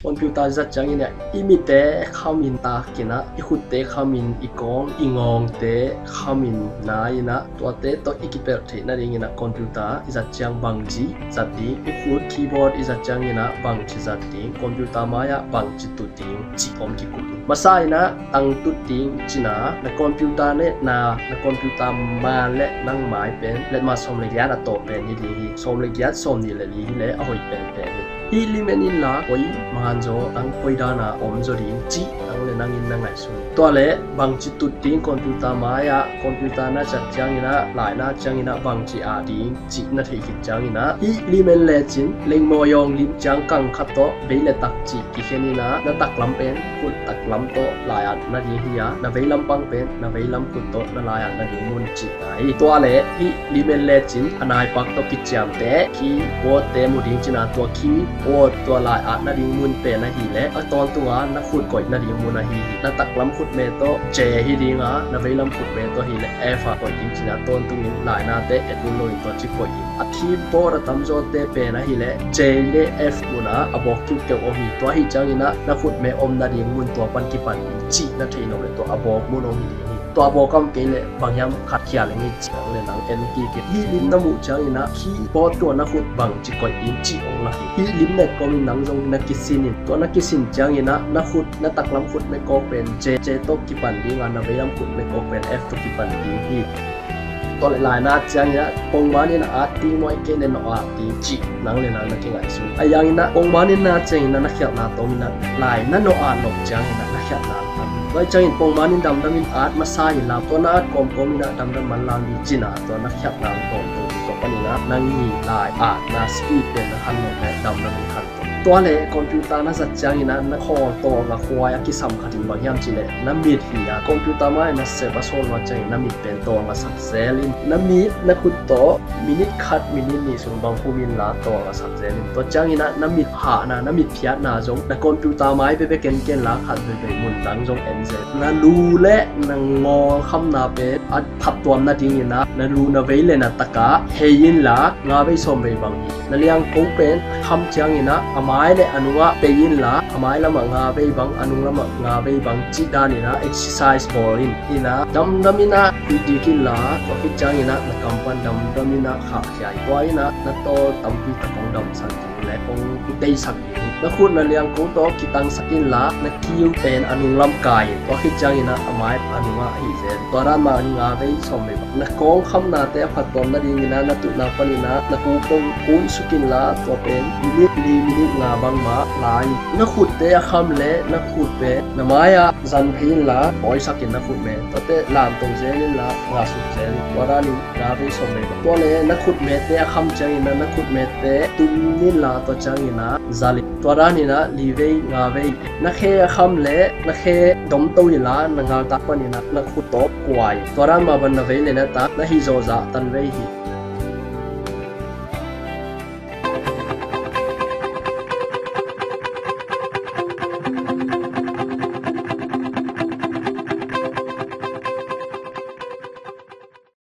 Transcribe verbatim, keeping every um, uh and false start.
Computer i zat ciangin ah i mitte khamin takin ah, i khutte khamin, i kawng i ngawngte khamin nai-in ah, tuate tawh i kipelh theih nadingin ah computer i zat ciang bangci zat ding, i khut keyboard i zat ciangin ah bangci zat ding, computer mai-ah bangci tut ding cih om kikup hi. Masa-in ah tang tut ding cih na, na computer netna, na computer man le nang mai pen letmat sawm le giat a tawh pen hi ding hi. Sawm le giat, sawm nih le li hi leh a hoih penpen hi. Hih lim en inla koi man zaw, tang koi dan a om zaw ding cih nang le nang in na ngaihsun. Tua leh bangci tut ding computer mai-ah, computer na zat ciangin ah, lai na ciangin ah bangci at ding cih na theih khit ciangin ah, hih lim en lecin lengmawh yawng lim ciang kang khat tawh vei le tak cih kikhen in ah, na taklam pen khut taklam tawh lai-at nading hi-a, na veilam pang pen na veilam khut tawh na lai-at nading mun cihna hi. Tua leh hih lim en lecin a naipak tawh kiciamteh keyboardte mu ding cih na, tua keyboard tua lai-at nading mun pen ahih leh a tawntung a na khut koih nading mun ahi hi. Na taklam khutme tawh J hi ding a, na veilam khutme tawh ahih leh F a koih ding cih na, tawntungin lainate et un lo in tua ci koih in. A keyboard a tamzawte pen ahih leh J le F mun a a bawk kiukiu om hi. Tua ahih ciangin ah na khutme om nading mun tua pan kipan ding cih na theih nop leh tua a bawk mun om hi ding hi. Tua a bawk a om kei leh bang hiam khat khial ing ei cih nang le nang en kik in. Hih lim na muh ciangin ah keyboard tua na khut bangci koih ding cih ong lak hi. Hih lim met kawmin nang zong na kisin in. Tua na kisin ciangin ah na khut, na taklam khutme kawk pen J, J tawh kipan ding a, na veilam khutme kawk pen F tawh kipan ding hi. Tua leh lai na ciangin ah pongman in a at ding, nuai kei leh nawh at ding cih nang le nang na kingaihsun. Ahi hangin ah pongman in na ciangin ah na khialhna tawmin ah lai na nawh at nop ciangin ah na khialhna tam. Tua ciangin pongman in damdamin at masa inla, tua na at kawmkawmin ah damdam manlang ding cih na, tua na khialhna tawmtawm tua panin ah nang i lai atna speed pen na khan nop leh damdamin khan. Tua leh computer na zat ciangin ah na khawl tawng a khuai a kisam khat in bang hiam cih leh na mit hi a, computer mai na sep a sawl luat ciangin na mit pen tawng a sak zel in. Na mit na khut tawh minute khat minute nih sung bang hum inla tawng a sak zel in. Tua ciangin ah na mit hahna, na mit phiatna zong na computer mai bekbek en kenla khat veivei mun dang zong en zel. Na lu le na ngawl khamna pen a phattuam nadingin ah na lu na vei le na tak ah hei inla nga vei sawm vei bang hi. Na liangko pen a kham ciangin ah a mai le a nungah pei inla, a mai lamah nga vei bang, a nung lamah nga vei bang cih danin ah exercise bawl in. In ah damdamin ah hui dik inla, tua khit ciangin ah na kam pan damdamin ah khahkhia in. Tua in ah na tawl tampi tak hong damsak ding le hong teisak ding. Na khut na liangko tawh kitangsak inla, na kiu pen a nunglam kai in. Tua khit ciangin ah a mai a nungah hi zel. Tua dan mah in nga vei sawm vei bang. Na kawng khamnate a phattuam nadingin ah na tuhna panin ah na kuk tawh kunsuk inla, tua pen minute li minute nga bangmah la in. Na khutte a kham leh na khut pen na mai-ah zan phei inla pawisak in na khutme. Tuate lamto zel inla nga suk zel in. Tua danin nga vei sawm vei bang. Tua leh na khutmete a kham ciangin ah na khutmete tum inla, tua ciangin ah zal in. Tua danin ah li vei nga vei. Na khe a kham leh na khe domto inla na ngaltak panin ah na khut tawh kuai. Tua dan mah bang na vei le na tak na hih zawh zah tan vei hi.